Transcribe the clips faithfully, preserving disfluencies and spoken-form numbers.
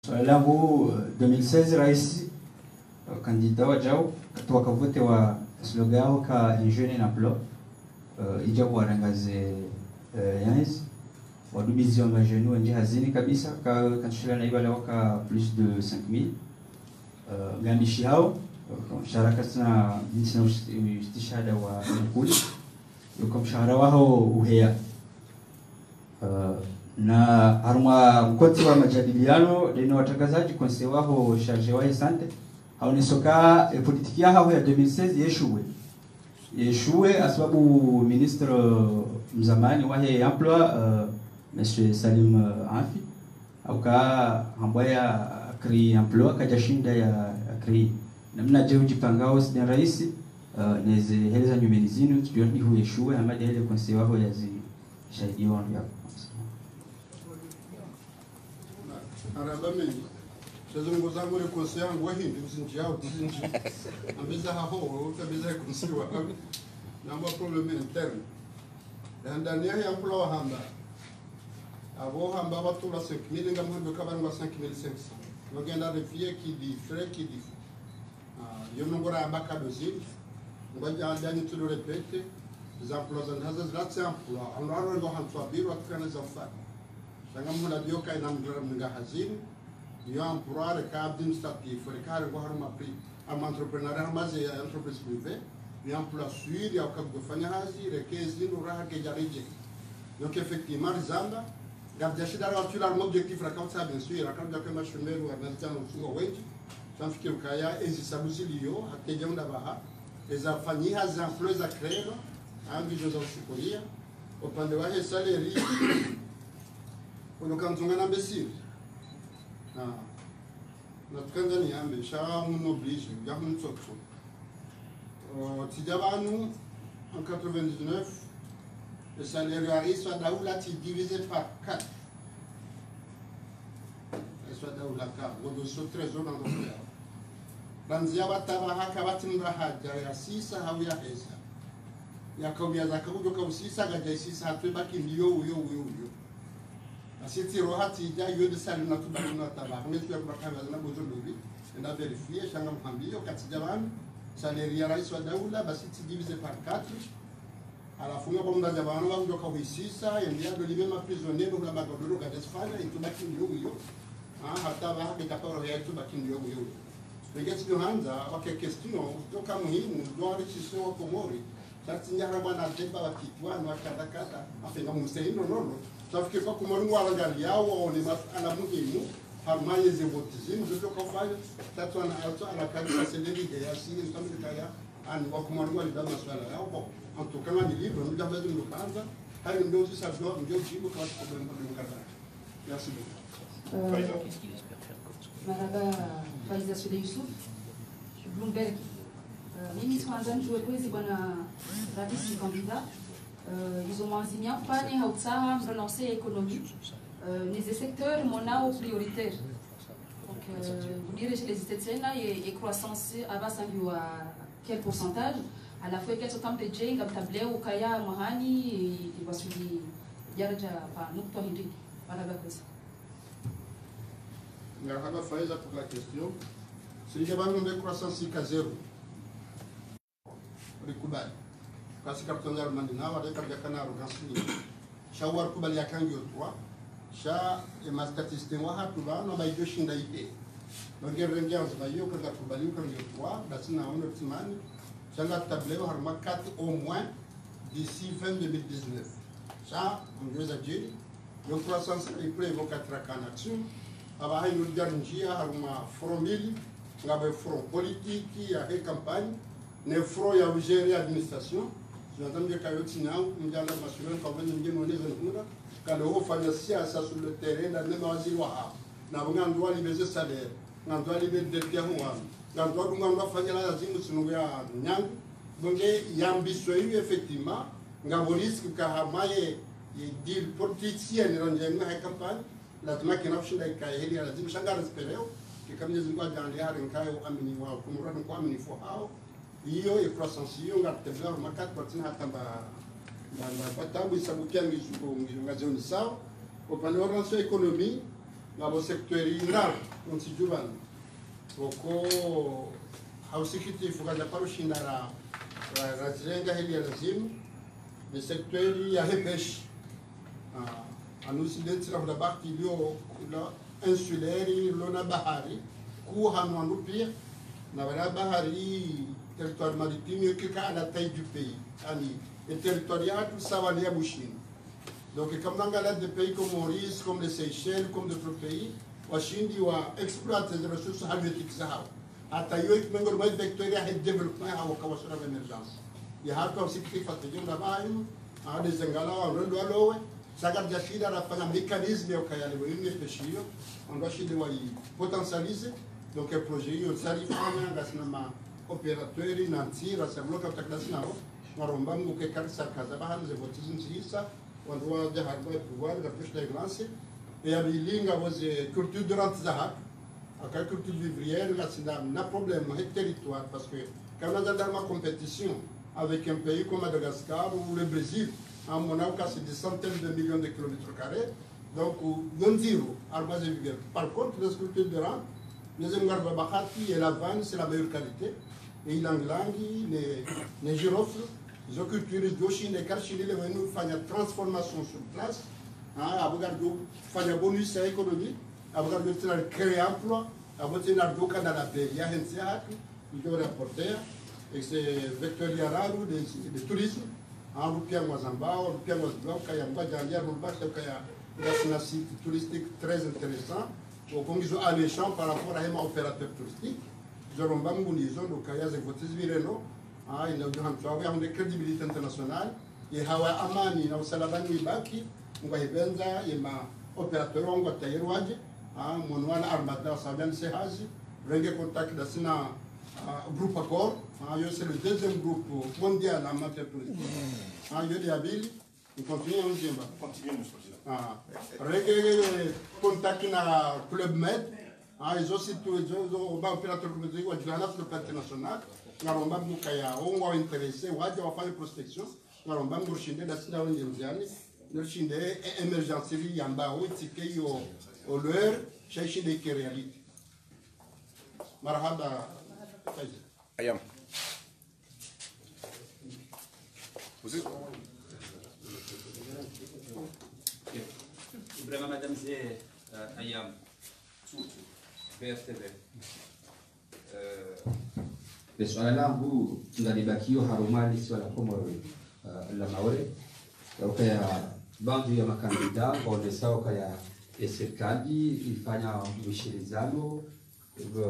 Swala langu, eh, deux mille seize raisi, eh, candidat wajau, katu wakavote wa slogan yaho ka un jeune, un emploi, eh, idja warangaze, eh, yandzi, wadubizi wa majeunes wendji hazini kabisa, ka, katushila na ibala waka plus de cinq mille. Eh, ngamishihao, eh, sha raka tsina, ntsina ush-, istishhada wa mkuli, yuko mshahara waho uheya. Eh, na harumwa mkontsi wa majadiliano, ndeno watrangazadji conseiller waho chargé wahe santé, haoneso ka, eh, politiki yahaho ya deux mille seize yeshuwe. Yeshuwe, hasababu ministre mzamani wahe emploi, eh, monsieur Salim, eh, Amfi, hauka hambwa ya créer emploi, kadjashinda ya, ya créer. Namnadje udjipangao siden raisi, eh, neze hele za nyumeni zinu, tsidjo ndihu yeshuwe, hama djahele conseiller waho yazi shahidi wanu ya. Marahaba mendji. Shazunguza ngure conseiller yangu wahindi, uzindji yao, uzindji. Ambeza haho, utambeza conseiller wa. Namba problème interne. Handani yahe emploi wahamba. Apvo hamba watula cinq mille, ngamhando kabarengwa cinq mille cinq cents. Wagenda vérifier kidi frais, kidi frais. Ah, yo nongora ya baka dozini. Ngwadja adani tudo répéter. Za emploi za ndahaza zilatsi emploi. Ano aro ngo hantsu abiru atukana za ufanya. Sha ngamhula dio ka ina mndru mninga hazini. Yo emploi reka administratif, reka rengo harumwa pri-, harumwa entrepreneur, harumwa ze entreprise privée. Yo emploi sûr ya uka kudofanya hazi, reke zindru raha kedja redje. Donc effectivement, rizamba, ngapvadja shinda ra watula harumwa objectif raka utsa, bien sûr, raka udja kema chômeur wa nazidjana usunga wendji. Sha mfikiri ukaya ezi sabu zilio, hakedja unda baha, eza fanyiha za emploi za créer, ambi zo za ushukuria. Upande wahe salaire, uno kanzunga na mbesiri. Ah. Na tukandza niyambe, sha muno obligé, ya muno tsotso. Oh, tsidja pvanu, en quatre-vingt-dix-neuf, le salaire ya raisi wa daula tsi divisé par quatre. Raisi wa daula ka, ngodo so trésor na ngodo ya. Randzi ya watabaha kapvatsi mndru hadja ya sisa hau ya heza. Ya kauya za kaudjo kausisa, kadja isisa, hatwe baki ndiyo, uyo, uyo, uyo. Basi tsi roha tsidja, iyo de sali na tubaki na tabaha. Mesi ya kubaka na bozo lobi, enda vérifier, sha ngamhambiyo, ka tsidja pvanu, salaire ya raisi wa daula, basi tsi divisé par quatre. Halafu ngapvo mndru hadja pvanu, wandru kahuisisa, yende yado libe ma prisonniers, ndo hula magodoro, kadja sifanya, itubaki ndiyo, uyo. Ah, hata baha, beka paro ya itubaki ndiyo, uyo, uyo. Penge tsidjo handza, wake question, toka muhimu, ndo enrichissé wa Komori, sha tsi ndjara bwana deba wa kitwani wa kadha kadha, afenga muse hindru nono. Tafikiri kwa Komori ngwarangaliyao waone masuala muhimu, harumwa yeze voti zinu, zoto kufanya, tatwana alto ala kadi sa seleli de ya siri, ntambi kaya, ani wa Komori ngwalida masuala yao, bon. En tout cas, ngani libre, nidja mbazi ndo kandza, hayi ndo zisa ndo, ndo jibu kwa problème, problème kadha. Merci beaucoup. Euh, Madame Faiza Soulé Youssouf, Bloomberg. Euh, mimi tsandza nidjuwe kwezi bwana raisi candidat, euh, izo mwandzani mfanye ha utsaha mrelancer économie, euh, neze secteur monao prioritaire. Donc, euh, unirejele zitetsena ye, ye croissance apvasa ngiwa quel pourcentage? Halafu eke tsotampe je, ngamtable ukaya mwahani, i, iwasuli daraja pa nukta hindri, marahaba kwezi. Marahaba Faiza pour la question. Sirije pvanu mbe croissance ika zéro. Rikubali. Kasi kaptonda rumani na wa reka bia kana arrogance ni. Sha wa rikubali yaka ngiyo trois. Sha ye ma statistique wahatru pvanu amba idjo shinda ite. Nonge rengi anzo ba iyo, kaza kubali uka ngiyo trois, basi na ono tsimani. Sha ngatable harumwa quatre au moins d'ici fin deux mille dix-neuf. Sha, ongeza djiri, yo croissance i prévoit quatre ans en action. Apvaha inu djari ndjia harumwa front mbili, ngapvo front politique yahe campagne, ne front ya ugérer administration. Zina zambi kayo tsi nyangu, mdjanda mashuhuri, kwa venye mdje mwoneze nkunda, kale hufanya siasa sur le terrain, na nema waziri wahawo. Na ngandrwa libeze salaire, ngandrwa libe dette ya huwanu, ngandrwa dunga ngandrwa fanya la lazimu sinungu ya nyangu. Bonge yambiswe yu effectivement, ngapvo risque ka hama ye, ye deal politicien randje mwa he campagne, lazima kena kushinda ikaye heli ya lazimu, sha ngari espéreo, kika Mwenyezi Mungu adjaanlie hari nkayo amini wa, kumura nko amini fo hawo. Iyo, ye croissance iyo, ngatembea makati kwa tsina hata mba, mba, mba, mba tabu isabu kia ngizuko, ngizo ngazioni sawa. Upande wa relance économie, Ngapvo secteur ndraru, ntsi djuu pvanu. Pvoko, ha usikitifu, kadjaparo shinda ra, ra, razirenga heli ya lazimu, ni secteur yahe pêche. Ah, hanu si nde ntsi la hula bahati iliyo la insulaire, ilo na bahari, kuu hanu hanu pia, na pvala bahari, territoire maritime, yo kika à la taille du pays. Yaani, e territoire yahatru sawa ne ya Bushini. Donc, comme on regarde des pays comme Maurice, comme les Seychelles, comme d'autres pays, washindi wa exploiter ze ressources halieutiques zahawo. Hata iyo iko miongoni mwa vecteur yahe développement yahawo, ka wasona émergence. Yahatru aussi kifata jenda bayo, ha, des Zingala, wa rendo alowe, saka djashinda rafanya mécanisme ya ukaya lewo ine pêche iyo, on doit shinda wa i potentialiser. Donc, e projet iyo, sa rifanya, ngasina ma opérateur, na ntsi, rasa bloka utakidasi nao, ngaromba Mungu ke kari sakaza, bahanu ze voti zindji hisa, wandru wadja harumwa e pouvoir, ngapvo shinda ilancer. E ya pvili ngapvo ze culture de rente zahatru. Aka culture vivrière, ngasina na problème, he territoire, parce que, quand on a dans ma compétition avec un pays comme Madagascar ou le Brésil, en montant c'est des centaines de millions de kilomètres carrés, donc, yo ndziro, harumwa ze vivrière. Par contre, les cultures de rente, les ngaripva bahati, e lavande, c'est la meilleure qualité, e ilangilangi, ne, ne girofle, zo culture, zo shinde, kari shinde, lewo inu fanya transformation sur place, hein, apvo ngaridjo fanya bonus ya économie, apvo ngaridjo tsena créer emploi, apvo tsena ngaridjo kana la paix yahe ntsi yahatru, idjo rapporter, et c'est vecteur ya raru de, de tourisme, hein, rupia ngwazambao, rupia ngwazambao, kaya ngwadjandia, rupia kaya, ngasina site touristique très intéressant, donc ngizo alléchant par rapport à hema opérateur touristique, zo romba Mungu nizo, ndo kaya ze voti zipvire no, ah, ina udjo hantwa, ya hunde crédibilité internationale, ye hawa amani na usalama ni ibaki, ngwahipvendza, ye ma opérateur ngwatayari wadje, ah, mwono wana armada wa Sabian Sehazi, renge contact dasina, ah, groupe Accor, ah, yo c'est le deuxième groupe mondial en matière touristique. Ah, yo de ya pvili, on continue, on djemba. Continue, monsieur le président. Ah, renge contact na Club Med, ah, izo situ, izo, izo, ba opérateur Club Med, wa djulana sur le plan international, ngaromba Mungu kaya, wo ngwa intéressé, wadje wafanye prospection, ngaromba Mungu rishinde dasina wende mziani, rishinde e-, émergence ili yamba, wo itike yo, o leur, sha ishinde ike réalité. Marahaba, Faiza. Ayam. Vous êtes Ibrahim Madame, c'est, euh, Ayam. B R T V. Euh, le suala langu ngalibakio harumwa le isiwa la Komori, euh, la Maore. Ukaya baadhi ya makandida, waonesao ukaya e serikali ifanya mshirikiano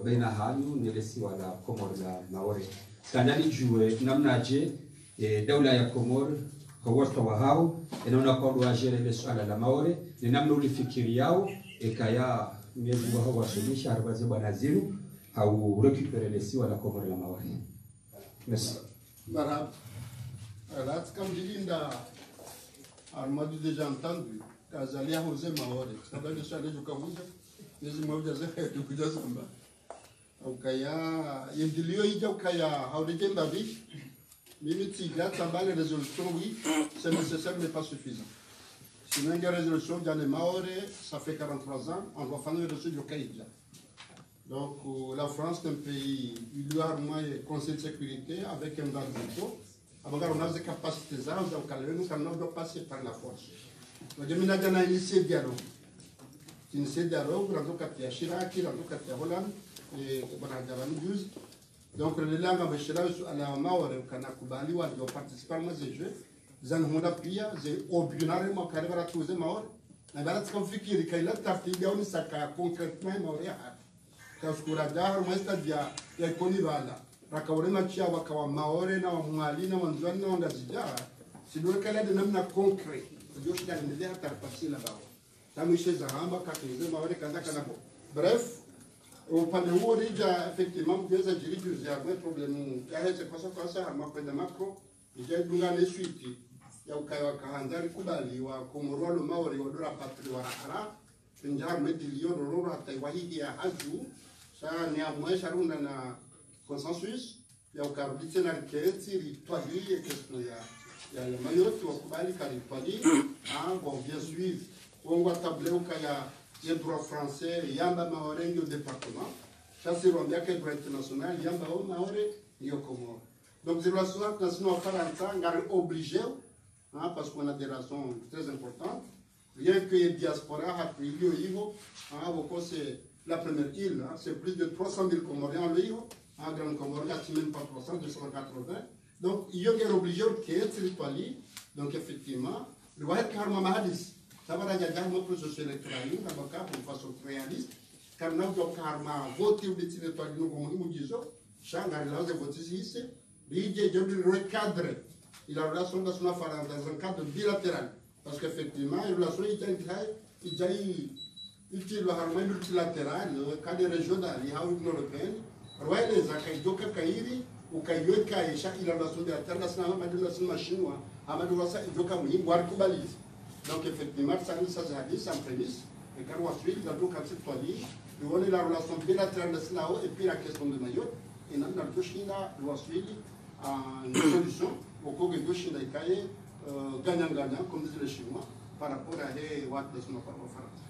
baina hanyu ne le isiwa la Komori la Maore. Kanali djuwe namnaje, e, daula ya Komori, ha wastwa wahao, e, namna kwandru wajere le suala la Maore, ne namna ulifikiriao, e, kaya Mwenyezi Mungu hawasuluhisha, haribaze bwana zinu, hau récupérer le isiwa la Komori la Maore. Merci. Marahaba. Ala, tsi kamdjilinda, Armadu déjà entendu, kazali ya huze Maore. Sababu le suala djuka huze, Mwenyezi Mungu hawujaze, djuka huzamba. Ukaya, yendiliyo idja ukaya, hawuleje mbapvi, mimi tsidja tsamba les résolutions, oui, c'est nécessaire, mais pas suffisant. Sinon, les résolutions, dja ne Maore, ça fait quarante-trois ans, on doit faire une résolution djuka idja. Donc, euh, la France, c'est un pays, il y a au moins un Conseil de sécurité avec un garde-fou. Apvo ngaronazo ze capacités zazo, za ukaya leo, nous, nous doit passer par la force. Donc, je m'inadja na initier dialogue. Initier dialogue, randzi kati ya Chirac, randzi kati ya Hollande, e, bwana Djabani juzi. Donc, le langa meshela, suala ya Maore, ukana kubali wadjo participer mwa ze jeux, zanu hunda pia, ze obligé na rema kare bara tuze Maore. Na bara tsika mfikiri, ka ila tartibi ya unisaka concrètement Maore ya haki. Ka uskura dahar mwa stade ya, ya Ikoni pvala. Raka ule match ya waka wa Maore na wa Mwali na wa Ndzuani na wa Ngazidja. Sidore kala de namna concret. Djo shinda nende hata ripasi la bawo. Tamu ishe za hamba, katuze Maore kaza kana bo. Bref, upande huo ridja, effectivement, mdjueza djiri juzi ya mwe problème ya heze kosa kosa, hama kwenda Macron, idja idunga ne suite ya ukaya waka handza rikubali wa Komoro lo Maore wa dora patrie wa rahara, pvendja mwe diliyo lolo hata iwahihi ya hadju, sha ni amwe sha runda na consensus, ya ukarudi tsena riketsi, ritwali ye question ya, ya, ya Mayotte, wakubali ka ritwali, ah, bon, bien sûr. Wo ngwa table ukaya, Ye droit français yamba Maore ngiyo département. Sha si rwambia ke droit international yamba o Maore ngiyo Comores. Donc, zile relations na sisi na Farantsa, ngari obligé, hein, parce qu'on a des relations très importantes. Rien que la diaspora, ha, iliyo iho, hein, pvoko c'est la première île, hein, c'est plus de trois cent mille Comoriens iliyo iho, hein, Grande Comore, il y a même pas trois cents, deux cent quatre-vingts. Donc, iyo ngari obligé ke tsiri Twali. Donc, effectivement, riwahiri harumwa mahadisi. Sababu ya harumwa processus électoral, na baka pour façon réaliste. Kamna ujo ka harumwa vote, ou tsiri Twali, no muhimu ngizo. Sha ngari laze vote zihise. Ridje, ridje ri recadrer la relation na sisi na Farantsa dans un cadre bilatéral. Parce qu'effectivement, la relation idja, idja, idja i, itilwa harumwa multilatéral, le cadre régional, hau Union européenne. Rwaeleza ka idjo ka kayiri, ukayeka isha la relation bilatérale, na sisi na Madu na sisi na Mashinwa, Amadu wasa idjo ka muhimu, warikubaliza. Donc effectivement, ça nous a dit, ça en prémisse, et quand on suit, dans le cadre de Twali, on a la relation bilatérale na sisi nao, et puis la question de Mayotte, et on a tout chacun doit suivre, euh, une solution, pvoko ngedjo shinda ikaye, euh, gagnant-gagnant, comme disent les Chinois, par rapport à, eh, what, les Chinois, par rapport à Farantsa.